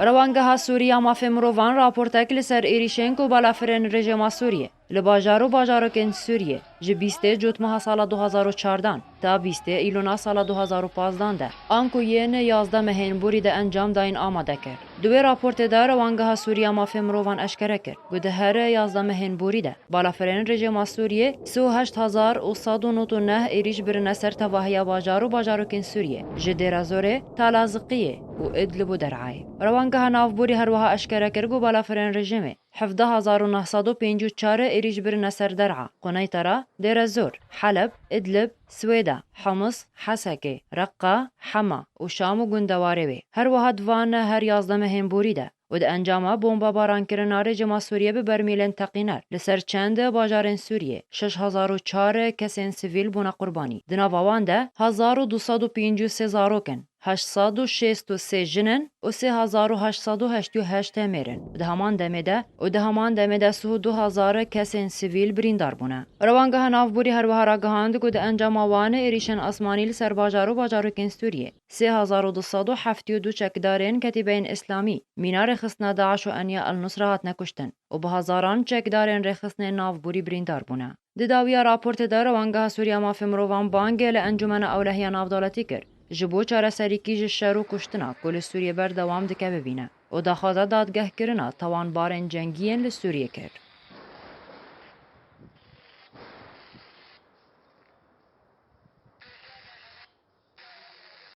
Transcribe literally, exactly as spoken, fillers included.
Rewangeha Sûrî ya Mafê Mirovan raportek li ser êrîşên ku balafirên rejîma Sûriyê li bajar û bajarokên Sûriyê ji bîstê Cotmeha sala du hazar û çardan ta bîstê Îlona sala du hazar û pazdan de, anku yên yazdeh mehên borî de encam dayîn, amade kir. Di wê raportê de Rewangeha Sûrî ya Mafê Mirovan eşkere kir ku di her yazdeh mehên borî de balafirên rejîma Sûriyê sî û heşt hezar û sed û nod û neh êrîş birine ser tevahiya bajar û bajarokên Sûriyê, ji Dêra Zorê, Talaziqiyê û Idlib û Der'ayê. Rewangeha Navborî her wiha eşkere kir ku balafirên rejîmê hevdeh hezar û neh sed û pêncî û çar êrîş birine ser Der'a, Quneytara, Dêra Zor, Heleb, Idlib, Swêda, Hims, Hesekê, Reqqa, Hema û Şam û gundewarê wê. Her wiha di van her yazdeh mehên borî de û di encama bombabaran kirina rejîma Sûriyê bi bermîlên teqîner li ser çend bajarên Sûriyê şeş hezar û çar kesên sivîl bûne qurbanî. Di nava wan de hezar û du sed û pêncî û sê zarok in, heşt sed û şêst û sê jin in û sê hezar û heşt sed û heştê û heşt mêr in. Di heman demê de û di heman demê de sî û du hezar kesên sivîl birîndar bûne. Rewangeha Navborî her wiha ragihand ku di encama wan êrîşên asmanî li ser bajar û bajarokên Sûriyê sê hezar û du sed û heftê û du çekdarên Ketîbeyên Îslamî, mîna rêxistina DAIŞ û Eniya El Nusra hatine kuştin û bi hezaran çekdarên rêxistinên navborî birîndar bûne. Di dawiya raportê de Rewangeha Sûriya Mafê Mirovan bangê li Encûmena Ewlehiya Navdewletî kir, ji bo çareserîkî ji şer û kuştina ku li Sûriyê berdewam dike bibîne û daxwaza dadgehkirina tawanbarên cengî yên li Sûriyê kir.